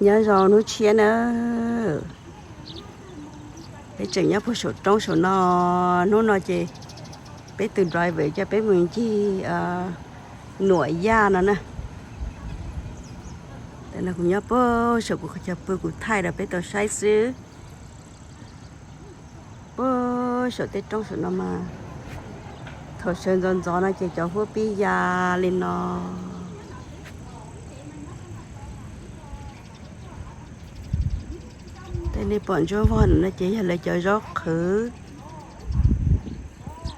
Nyob zoo hnub tshiab na, peb tseem nyob puag saum roob saum no. Hnub no ces peb tus driver coj peb mus ncig Nuam Yaj no na. Tam no kuv nyob puag saum kuv qhov chaw pw kuv thaij rau peb tau saib xwb. Puag saum tej roob saum no mas thaum sawv ntxov ntxov no ces cov huab pib ya li no. Tej nej pom ntsuab vog no ces yog lawv cov zaub qhwv.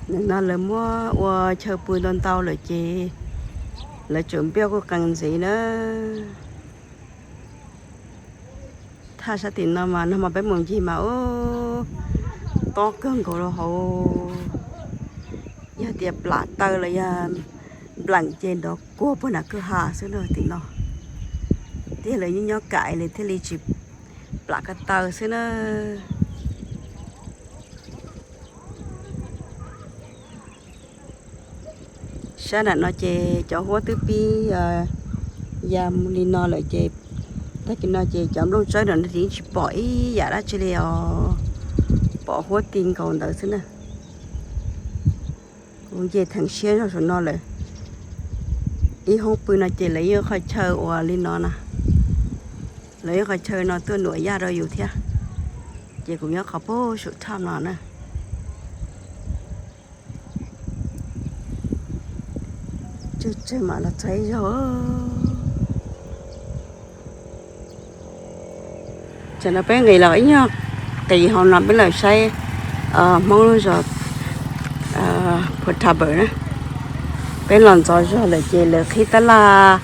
Nim no lawv muab ua chaw pw ntau ntau lawm ces lawv tseem npiaj kuj qees ntxiv na. Thaj sab tim no mas no mas peb mus ncig mas ub, tob kawg nkaus rau hauv. Yog tias plam taw los yog npleem ces nrov kuag puag nram kwj ha xwb na tim no. Tiag lawv nyob nyob kam li thiaj li tsis plam ko taw xwb na. Sab nram no ces cov huab twb pib ya li no lawm ces tag kis no ces cov nplooj tsawb nram no ces yeej tsis pom ib yam dab tsi li os. Pom huab ti nkaus ntawd xwb na. Kuv nce theem siab zog saum no lawm. Ib hoob pw no ces lawv yeej qhov chaw uas li no na, lawv yeej qhov chaw no tuaj Nuam Yaj rau yus thiab. Ces kuv nyob qhov puag saum thaj no na. Tsawg tsawg mam los txog ib zaug. Tam no peb nqis los ib nyuag qis hauv no peb los saib Hmoob lub zos Phu Tha Npawm na. Peb los ntxov zog lawm ces lawv qhib tab laj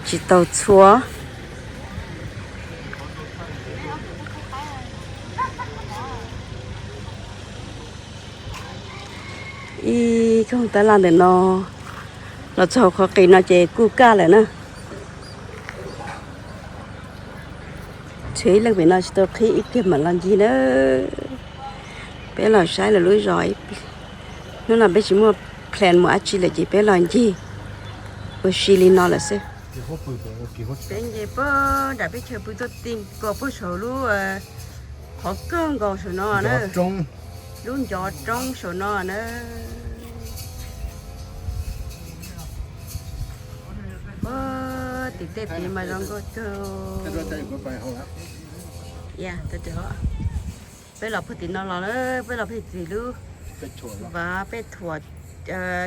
tsis tau txhua. Ib koog tab laj ntawm no los txog qhov qis no ces kuj kaj lawm na. Tshuav ib leeg pem no tsis tau qhib ib kiag mam los ncig na. Peb los saib lawv lub zos. Hnub no peb tsis muaj plan mus dab tsi lawm ces peb los ncig ua si li no lawm xwb. Peb nce puag nram peb chaw pw tuaj ti nkaus puag saum lub qhov kawg nkaus saum no na. Lub ncov roob saum no na. Tim tej tid mas zoo nkauj kawg. Peb los puag tim no los na, peb los pem tim lub vaj peb thuam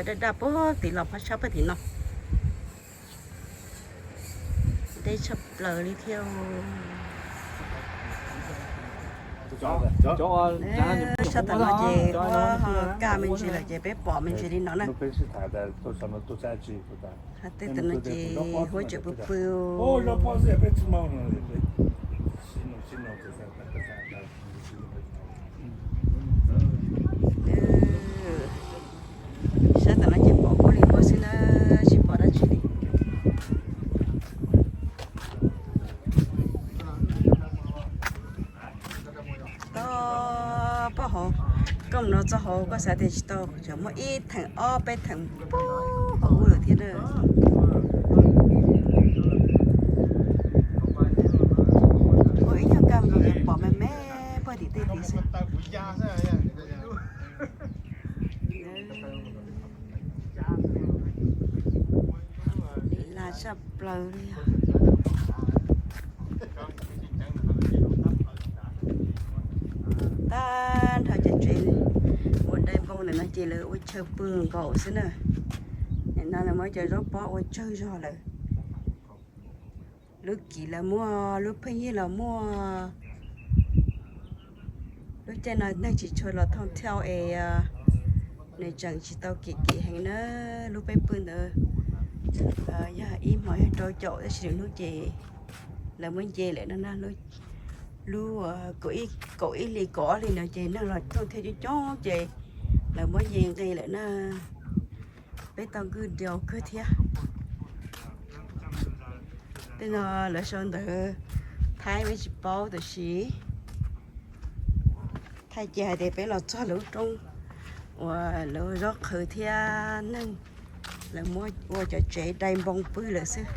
daj daj puag tim los phab sab puag tim no. Deb tshaj plaws li thiab. Sab tom no ces huab kaj me ntsis lawm ces peb pom me ntsis li no na. Tej tom no ces huab tseem pw pw. Sab tom no ces pom huab li huab xwb na, tsis pom dab tsi li. Tod pog hauv, koj mus no txog hauv koj xav tias tsis tau, tseem muaj ib theem ob peb theem puag hauv ub lawm thiab na. Ua ib nyuag kaj mus pom me me puag tim tej tid xwb. Lim las tshaj plaws li os. Tag nrho cov tsev ua dai npoo ntawm no ces lawv ua chaw pw nkaus xwb na. Nim no lawv muab cov zaub pob ua tsawg zog lawm. Lub kis los muaj, lub pheej yig los muaj. Lub caij no neeg tsis tshua los thooj thiauj es nws tseem tsis tau kim kim heev na. Lub peb pw ntawd yog ib hmos yog rau caum tab sis lwm hnub ces lawv muab nce lawm no na. Lub kaum ib hlis kaum ob hlis no ces neeg los thooj thiauj coob coob ces lawv muab nce nqi lawm na. Peb tau nkwj diaus kawg thiab. Tej no lawv sau ntawv Thaib peb tsis paub tab sis thaij cia hais tias peb los txog lub roob uas lawv zaub qhwv thiab neeg, lawv muab ua cov tsev dai npoo pw lawm xwb.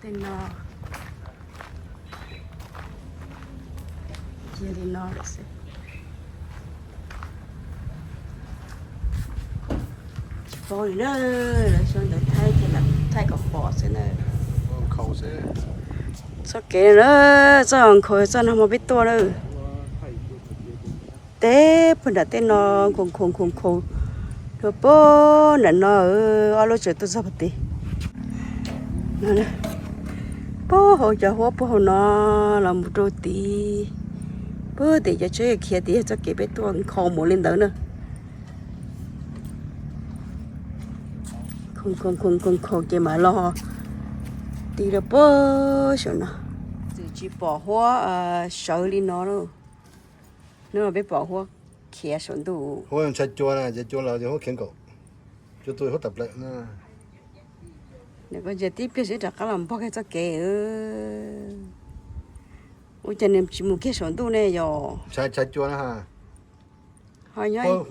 No, cia li no lawm xwb. Tsis paub li na, lawv sau ntawv Thaib ces lam thaij kom pom xwb na. Txoj kev na, txoj nkhaus txoj no hmo peb tuaj na. Teb puag nram tej no nkhaus nkhaus nkhaus nkhaus rau puag nram no, ob lub tseem tuaj txog puag tid. Puag hauv cov huab puag hauv no los mus rau tid, puag tim cov tsheb khiav tid yog txoj kev peb tuaj nkhaus mus li ntawd na. Nkhaus nkhaus nkhaus nkhaus ces mam los ti rau puag saum no. Txawm tsis pom huab sawv li no, no peb pom huab khiav saum ntuj. Huab ntshai cua na, ces cua los huab khiav nkaum, cua tu huab tawm plaws. Nws koj ntsia tib pliag xwb rov qab los npog kiag txoj kev. Ua cas nws tsis mus kiag saum ntuj ne yom? Ntshai cua na. Ho nyob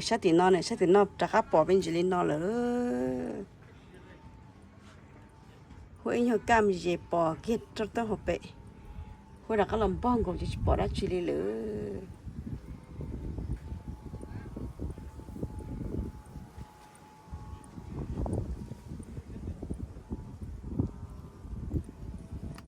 sab tim no, sab tim no rov qab pom me ntsis li no lawm. Huab ib nyuag kaj me ntsis pom kiag rau taub hau pem. Huab rov qab los npog nkaus ces tsis pom dab tsi li lawm.